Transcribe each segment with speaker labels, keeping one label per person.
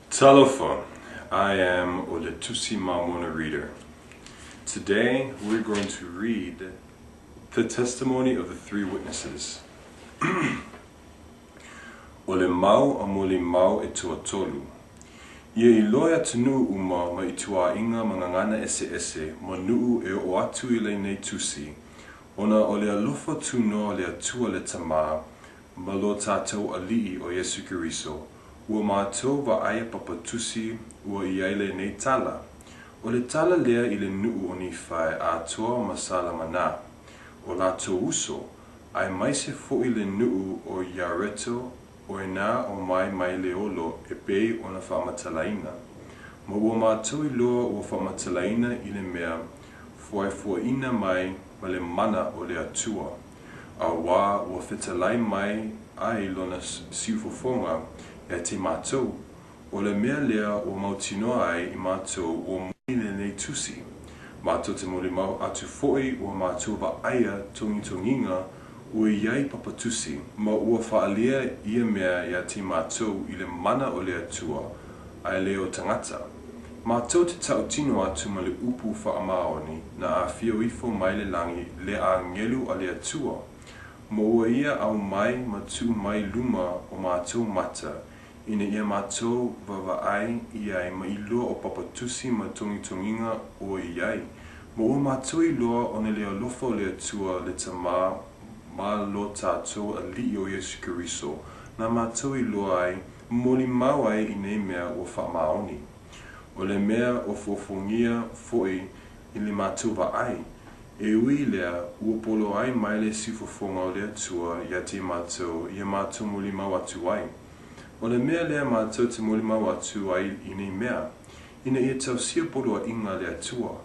Speaker 1: Talofa, I am o le Tusi Mamona reader. Today we're going to read the testimony of the three witnesses. O le mau a molimau e tuatolu. Ia iloa e atunuu uma ma ituaiga ma gagana eseese ma nuu e oo atu i lenei tusi, ona o le alofa tunoa o le Atua le Tama ma lo tatou Alii o Iesu Keriso, ua matou vaaia papa tusi ua i ai lenei tala. O le tala lea i le nuu o Nifae atoa ma Salamanā, o latou uso, aemaise foi le nuu o Iareto o ina omai mai le olo e pei ona faamatalaina. Ma ua matou iloa ua faamatalaina i le mea fuafuaina mai ma le mana o le Atua, auā ua fetalai mai ai lona siufofoga ia te matou, O le mea lea ua mautinoa ai i matou ua moni lenei tusi, matou te molimau atu foi ua matou vaaia togitogiga ua i ai papa tusi, ma ua faaalia ia mea ia te matou i le mana o le Atua ae le o tagata. Matou te tautino atu ma le upu faamaoni na afio ifo mai le lagi le agelu a le Atua, ma ua ia aumai ma tuu mai luma o matou mata ina ia matou vaavaai i ai ma iloa o papa tusi ma togitogiga ua i ai, ma ua matou iloa ona le alofa o le Atua le Tama ma lo tatou Alii o Iesu Keriso na matou iloa ai ma molimau ai i nei mea ua faamaoni. O le mea ofoofogia foi i le matou vaai, e ui i lea, ua polo ai mai le siufofoga o le Atua ia te matou ia matou molimau atu ai. O le mea lea matou te molimau atu ai i nei mea, ina ia tausia poloaiga a le Atua.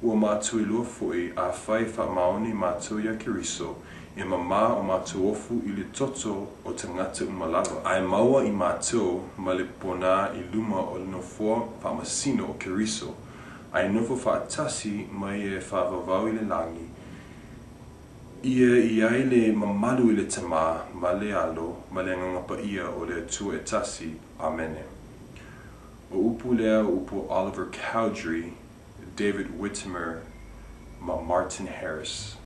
Speaker 1: Ua matou iloa foi, afai e faamaoni matou iā Keriso, e mamā o matou ofu i le toto o tagata uma lava. Ae maua i matou ma le ponā i luma o le nofoa faamasino o Keriso, ae nofo faatasi ma ia e faavavau i le lagi, Ia i ai le mamalu i le Tama ma le Alo ma le Agaga Paia o le Atua e tasi. Amene. O upu lea o upu Oliver Cowdery, David Whitmer ma Martin Harris.